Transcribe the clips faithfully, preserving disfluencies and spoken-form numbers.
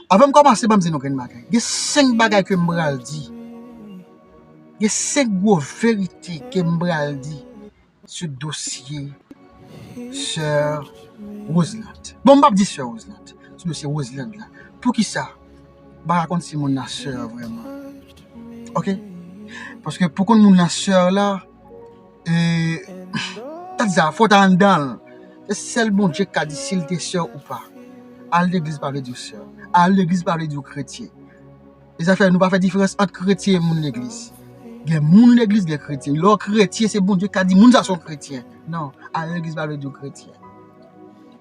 Avan m kòmanse, ban m di nou grenn bagay. Gen senk bagay ke m pral di. Gen senk gwo verite ke m pral di sou dosye sè Roseland. Bon, m p ap di sè Roseland, sou dosye Roseland la. Poukisa? M pa ka konn si moun nan sè vrèman. Oke? Paske pou konn moun nan sè la, e, tèt sa, fò w ta anndan l. Se sèl Bondye k ka di si l te sè ou pa. Al legliz pa vle di w sè. Al legliz pa vle di w kretyen. E sa fè nou pa fè diferans ant kretyen e moun legliz. Gen moun legliz, gen kretyen. Lè w kretyen, se Bondye k ka di moun sa se yon kretyen. Non, al legliz pa vle di w kretyen.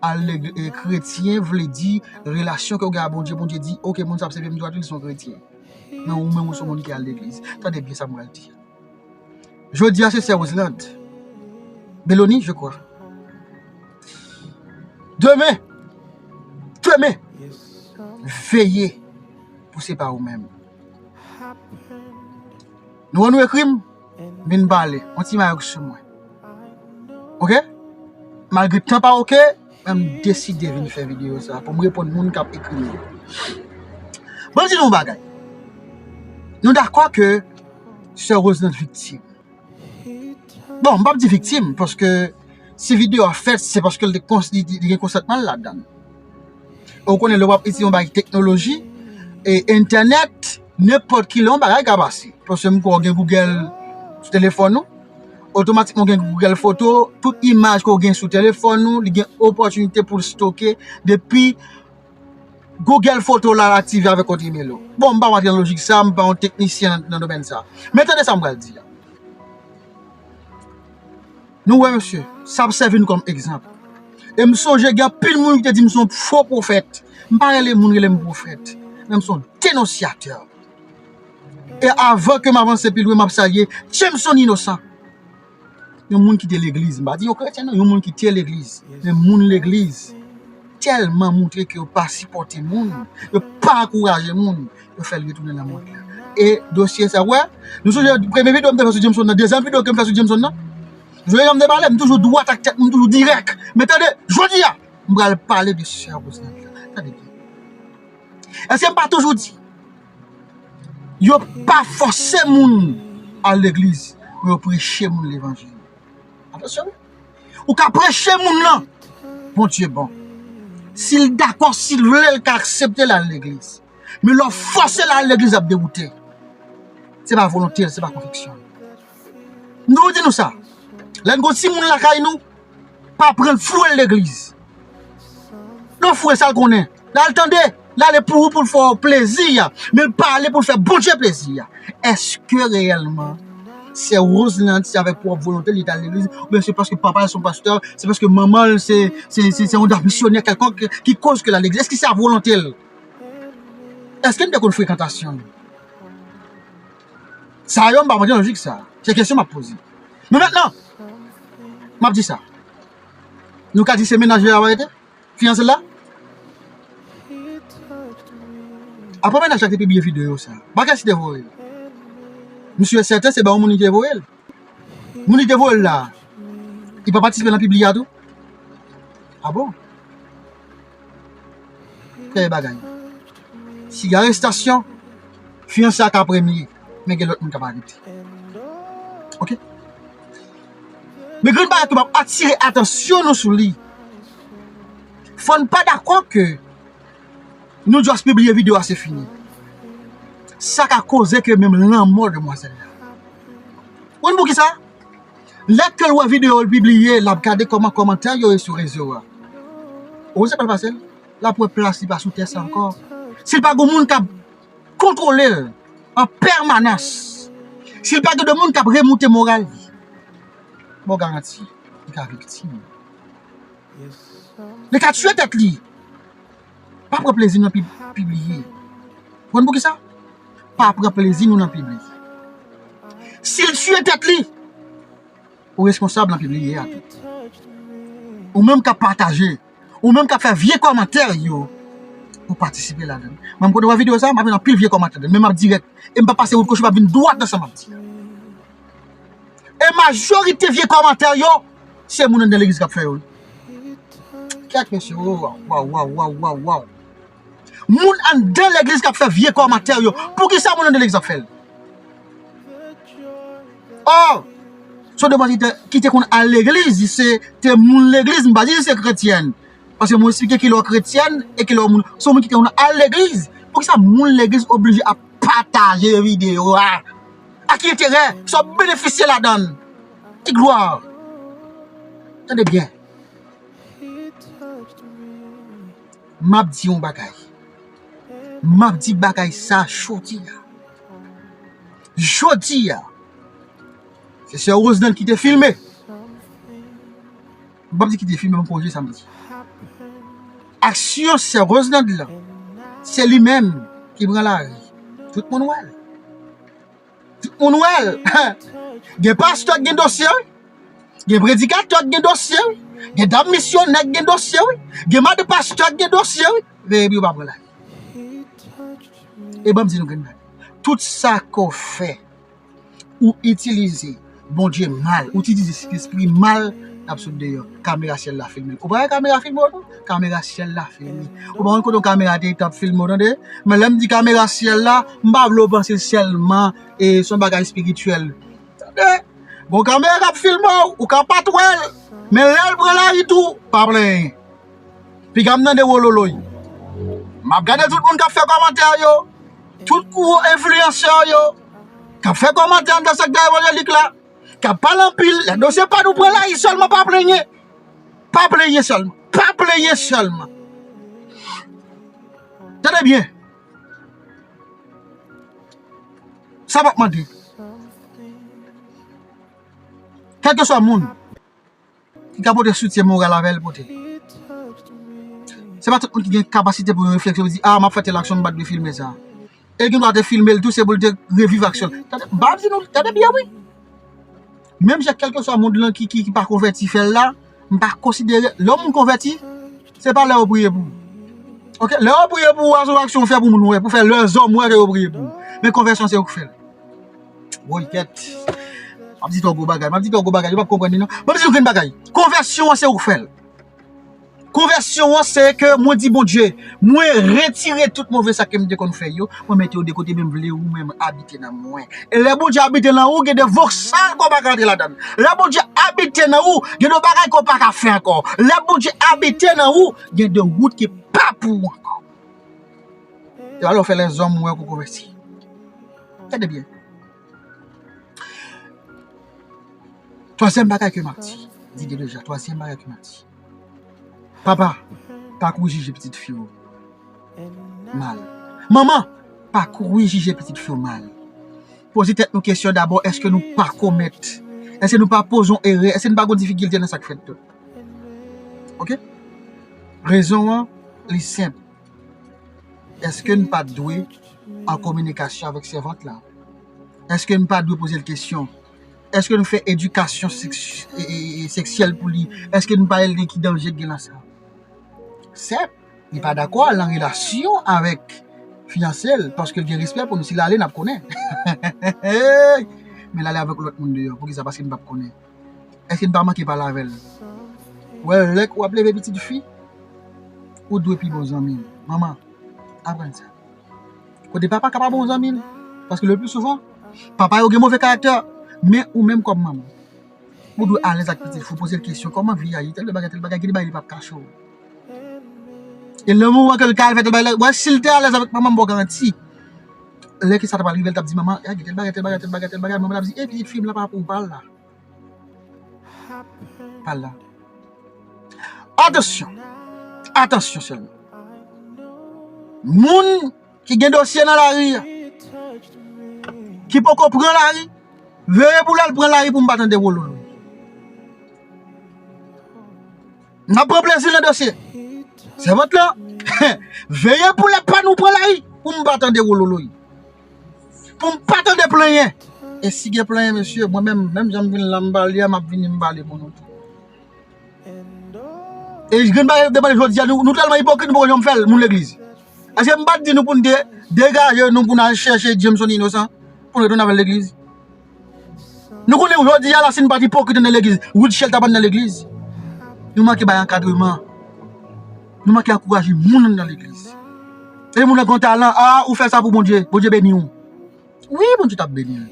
Al legliz, e, kretyen vle di relasyon ke w gen a Bondye. Bondye di, oke, moun sa ap sèvi m dwat, li se yon kretyen. Men ou menm ou se yon moun ki al legliz. Tande byen sa m pral di a. Jodi a se sè Roseland. Beloni, je crois. Demen, demen, veye pou se pa ou menm. Nou wè nou ekri m, vin pale, yon ti mayòk sou mwen. Oke? Malgre tan pa oke, men m deside vin fè videyo sa pou m reponn moun k ap ekri m yo. Bon, m di nou yon bagay. Nou dakò ke sè Roseland viktim. Bon, m p ap di viktim, paske si videyo a fèt, se paske l te kons-, li, li gen konsantman l ladan l. Ou konnen lè w ap itilize yon bagay teknoloji, e entènèt, nenpòt ki lè yon bagay ka pase. Paske m kwè w gen Google sou telefòn ou, otomatikman w gen Google Foto, tout imaj ke w gen sou telefòn ou, li gen opòtinite pou l stoke depi Google Foto la aktive avèk kont imèl ou. Bon, m pa rantre nan lojik sa, m pa yon teknisyen nan, nan domèn sa. Men tande sa m pral di a. Nou wè, mesye, sa ap sèvi nou kòm egzanp. E m sonje gen anpil moun ki te di m se yon fo pwofèt. M pa rele moun rele m pwofèt, men m se yon denonsyatè. E avan ke m avanse pi lwen, m ap salye Jameson Inosan. Yon moun ki te legliz, m pa di yon kretyen non, yon moun ki te legliz. Men moun legliz tèlman montre ke yo pa sipòte moun, yo pa ankouraje moun, yo fè l retounen nan mond la. E dosye sa, wè, nou sonje premye videyo m te fè sou Jameson nan, dezyèm videyo ke m fè sou Jameson nan. Jodi a m te pale, m toujou dwat ak tèt mwen, m toujou dirèk. Men tande, jodi a, m pral pale de sè Roseland la. Tande byen. Èske m pa toujou di, yo pa fòse moun al legliz, men yo preche moun levanjil? Atansyon, wi. Ou ka preche moun nan, Bondye bon. Si l dakò, si l vle, l ka aksepte l al legliz. Men lè w fòse l al legliz, l ap dewoute. Se pa volonte l, se pa konviksyon l. M toujou di nou sa. Lè n gon timoun lakay nou, pa pran l foure l legliz. Lè w foure sa l konnen. L al tande, l ale pou ou, pou l fè w plezi a. Men l pa ale pou l fè Bondye plezi a. Èske reyèlman sè Roseland, se avèk pwòp volonte li t al legliz, oubyen se paske papa l se yon pastè, se paske manman l se, se, se, se yon misyonè kèlkonk ki koz ke l al legliz? Èske se a volonte l? Èske n te konn frekantasyon l? Sa yo, m pa rantre nan lojik sa. Se kesyon m ap poze. Men mentnan, m ap di sa. Nou ka di se mennaj li a w rete? Fiyanse l la? Apre mennaj la te pibliye videyo sa, pa kè si te voye l. M si e sèten se ba yon moun li te voye l. Moun li te voye l la, li pa patisipe nan pibli a tou? A bon? Premye bagay. Si gen arestasyon, fiyanse a ka premye, men gen lòt moun k ap arete. Oke? Men grenn bagay ke m ap atire atansyon nou sou li. Fò n pa dakò ke nou just pibliye videyo a, se fini. Sa ka koze ke menm lanmò demwazèl la. Ou konn poukisa? Lè ke l wè videyo l pibliye, l ap gade kòman kòmantè yo ye sou rezo a. Ou konn sa k pral pase l? L ap wè plas li pa sou tè sa ankò. Si l pa gen moun k ap kontwole l an pèmanans, si l pa gen de moun k ap remoute moral li, bon, garanti, li ka viktim. Li ka tiye tèt li. Pa pran plezi nan pib-, pibliye. Ou konn poukisa? Pa pran plezi nou nan pibliye. Si l tiye tèt li, ou responsab nan pibliye a tou. Ou menm k ap pataje, ou menm k ap fè vye kòmantè yo, ou patisipe ladan l. Mwen, m kote wè videyo sa, m ap jwenn anpil vye kòmantè ladan l, men m ap dirèk. E m pa pase wout kochon, m ap vin dwat nan sa m ap di a. E majorite vye kòmantè yo, se moun anndan legliz k ap fè yo. Kèk mesye, oh, waw, waw, waw, waw, waw. Moun anndan legliz k ap fè vye kòmantè yo. Poukisa moun anndan legliz ap fè l? Oh! Se yon demwazèl ki te, ki te konn al legliz, li se te moun legliz, m pa di li se kretyèn. Paske mwen eksplike kilè w kretyèn e kilè w moun. Se yon moun ki te konn al legliz. Poukisa moun legliz oblije ap pataje videyo a? A ki enterè? Sa w benefisye ladan l? Ki glwa? Tande byen. M ap di yon bagay. M ap di bagay sa jodi a. Jodi a. Se sè Rosenand ki te filme. M p ap di ki te filme, m konje sa m di. Aksyon sè Rosenand lan, se li menm ki pran lari. Tout moun wè l. Tout moun wè l. Gen pastè k gen dosye, wi. Gen predikatè k gen dosye, wi. Gen dam misyonè k gen dosye, wi. Gen madan pastè k gen dosye, wi. Veye pou yo pa pran lari. E ban m di nou grenn bagay. Tout sa ke w fè, ou itilize Bondye mal, ou itilize Sentespri mal, l ap sot deyò. Kamera syèl la filme l. Ou pa wè kamera filme w tou? Kamera syèl la filme. Ou pa konn kote yon kamera te t ap filme w, tande? Men lè m di kamera syèl la, m pa vle w panse sèlman e se yon bagay espirityèl. Tande? Gon kamera k ap filme w, ou ka pa t wè l. Men lè l pran lari tou, pa plenyen. Piga m tande wololoy. M ap gade tout moun k ap fè kòmantè yo, tout gwo enfliyansè yo, k ap fè kòmantè anndan sektè evanjelik la, k ap pale anpil, lè dosye pa nou pran lari sèlman, pa plenyen. Pa plenyen sèlman. Pa plenyen sèlman. Tande byen. Sa m ap mande. Kèlkeswa moun ki ka pote soutyen moral avè l pote. Se pa tout moun ki gen kapasite pou yon refleksyon pou di, "Ah, m ap fè tèl aksyon, m pa t dwe filme sa." E l gen dwa te filme l tou, se pou l te reviv aksyon l. Tande, m ap di nou, tande byen, wi. Menm jan kèlkeswa moun lan ki, ki, ki pa konvèti fè l la, m pa konsidere, lè yon moun konvèti, se pa lè yo priye pou ou. Oke? Lè yo priye pou ou a, se yon aksyon w fè pou moun wè, pou fè lèzòm wè ke yo priye pou ou. Men konvèsyon se ou k fè l. Woy, kèt. M ap di twò gwo bagay, m ap di twò gwo bagay, yo p ap konprann li non. M ap di yon grenn bagay. Konvèsyon an se ou k fè l. Konvèsyon an se ke mwen di Bondye, mwen retire tout move sa ke m te konn fè yo, mwen mete yo de kote, men m vle ou menm abite nan mwen. E lè Bondye abite nan ou, gen de voksal ke w pa ka rantre ladan l. Lè Bondye abite nan ou, gen de bagay ke w pa ka fè ankò. Lè Bondye abite nan ou, gen de wout ki pa pou ou ankò. E alò fè lèzòm wè ke w konvèti. Tande byen. Twazyèm bagay ke m ap di, di de deja, twazyèm bagay ke m ap di. Papa, pa kouri jije pitit fi w mal. Manman, pa kouri jije pitit fi w mal. Poze tèt nou kesyon dabò, èske nou pa komèt? Èske nou pa poze yon erè? Èske nou pa gen difikilte nan sa k fèt tou? Oke? Rezon an, li senp. Èske n pa t dwe an kominikasyon avèk sèvant la? Èske n pa dwe poze l kesyon? Èske nou fè edikasyon seks-, e, e, e, seksyèl pou li? Èske nou pa di l ki danje k gen nan sa? Sèt, li pa dakò al nan relasyon avèk fiyanse l, paske l gen respè pou nou. Si l ale, n ap konnen. Men l ale avèk lòt moun deyò. Poukisa? Paske n p ap konnen. Èske n pa manke pale avè l? Wè, lè w ap leve pitit fi, ou dwe pi bon zanmi l. Manman, aprann sa. Kote papa ka pa bon zanmi l. Paske le pli souvan, papa yo gen move karaktè, men ou menm kòm manman, ou dwe alèz ak pitit fi w, poze l kesyon, kòman vi a ye, tèl bagay, tèl bagay, gen de bagay li p ap kache w. E le moman ke l ka al fè tèl bagay la, wè, si l te alèz avèk manman, m ba w garanti, lè ke sa ta pral rive, l t ap di manman, "Ah, gen tèl bagay, tèl bagay, tèl bagay, tèl bagay," manman t ap di, "Epi, pitit fi m la pa pou w, pa al la." Pa al la. Atansyon. Atansyon sèlman. Moun ki gen dosye nan lari a, ki poko pran lari, veye pou lè l pran lari pou m pa tande wololoy. N ap pran plezi nan dosye. Sèvant lan, veye pou lè pa nou pran lari pou m pa tande wololoy. Pou m pa tande plenyen. E si gen plenyen, mesye, mwen menm, menm jan m vin la, m pale a, m ap vini, m pale pou nou tou. E grenn bagay de pale jodi a, nou, nou tèlman ipokrit, nou poko janm fè l, moun legliz. Èske m pa t di nou pou n de-, degaje nou pou n al chèche Jameson Inosan pou n retounen avè l legliz? Nou konnen jodi a la, si n pa t ipokrit anndan legliz, Rutshelle t ap anndan legliz. Nou manke bay ankadreman. Nou manke ankouraje moun anndan legliz. E moun nan gen talan, a, ou fè sa pou Bondye, Bondye beni w. Wi, Bondye t ap beni l.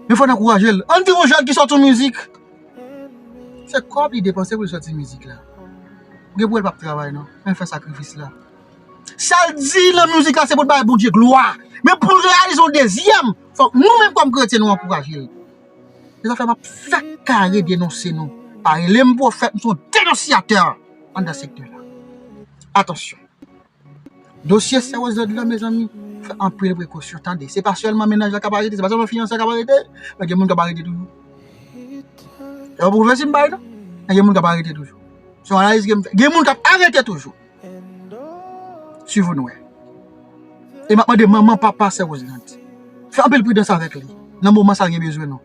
Men fò n ankouraje l. Ann di yon jèn ki sòti yon mizik, se kòb li depanse pou l sòti mizik la. Ou gen pou wè l p ap travay non, men l fè sakrifis la. Sa l di nan mizik la se pou l bay Bondye glwa. Men pou l reyalize yon dezyèm, fòk nou menm kòm kretyen nou ankouraje l. Se sa fè m ap fèk kare denonse nou. Pa rele m pwofèt, m se yon denonsyatè anndan sektè la. Atansyon. Dosye Sè Roselande lan, mezanmi, fè anpil prekosyon, tande. Se pa sèlman mennaj la k ap arete, se pa sèlman fiyanse a k ap arete, men gen moun k ap arete toujou. E pa pwofesi m bay non, men gen moun k ap arete toujou. Se yon analiz ke m fè. Gen moun k ap arete toujou. Swiv ou nou wè. E m ap mande manman, papa Sè Roselande, fè anpil pridans avèk li. Nan moman sa l gen bezwen nou.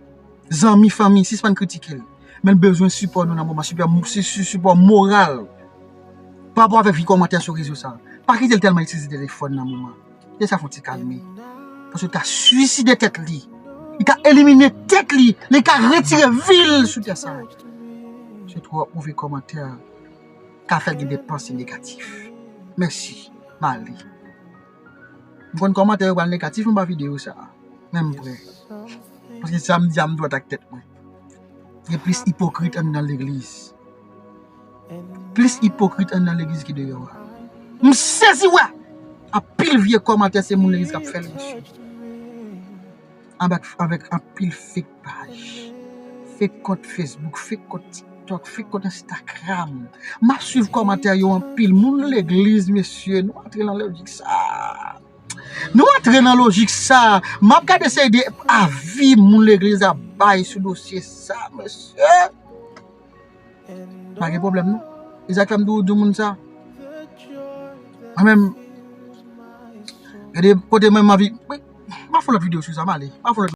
Zanmi, fanmi, sispann kritike l. Men l bezwen sipò nou nan moman, sipò, si- si- sipò moral. Pa rapò avèk vye kòmantè sou rezo sa. Pa kite l tèlman itilize telefòn nan moman. Kite sa fè yon ti kalme. Paske l ka swiside tèt li. Li ka elimine tèt li. Li ka retire vi l sou tè sa. Se twòp move kòmantè ka fè l gen de panse negatif. Mèsi. M ale. M konn kòmantè yo pral negatif anba videyo sa. Men m prè. Paske sa m di a m dwat ak tèt mwen. Gen plis ipokrit anndan legliz. Plis ipokrit anndan legliz ki deyò a. M sezi wè anpil vye kòmantè se moun legliz k ap fè l, mesye. Avèk, avèk anpil fake paj, fake kont Facebook, fake kont TikTok, fake kont Instagram. M ap swiv kòmantè yo anpil. Moun legliz, mesye, nou antre nan lojik sa. Nou antre nan lojik sa. M ap gade seri de avi moun legliz ap bay sou dosye sa, mesye. Pa gen pwoblèm non. E sa k fè m toujou di moun sa. Mwen menm, gade kote mwen m anvi, m ap fè lòt videyo sou sa, m ale. M ap fè lòt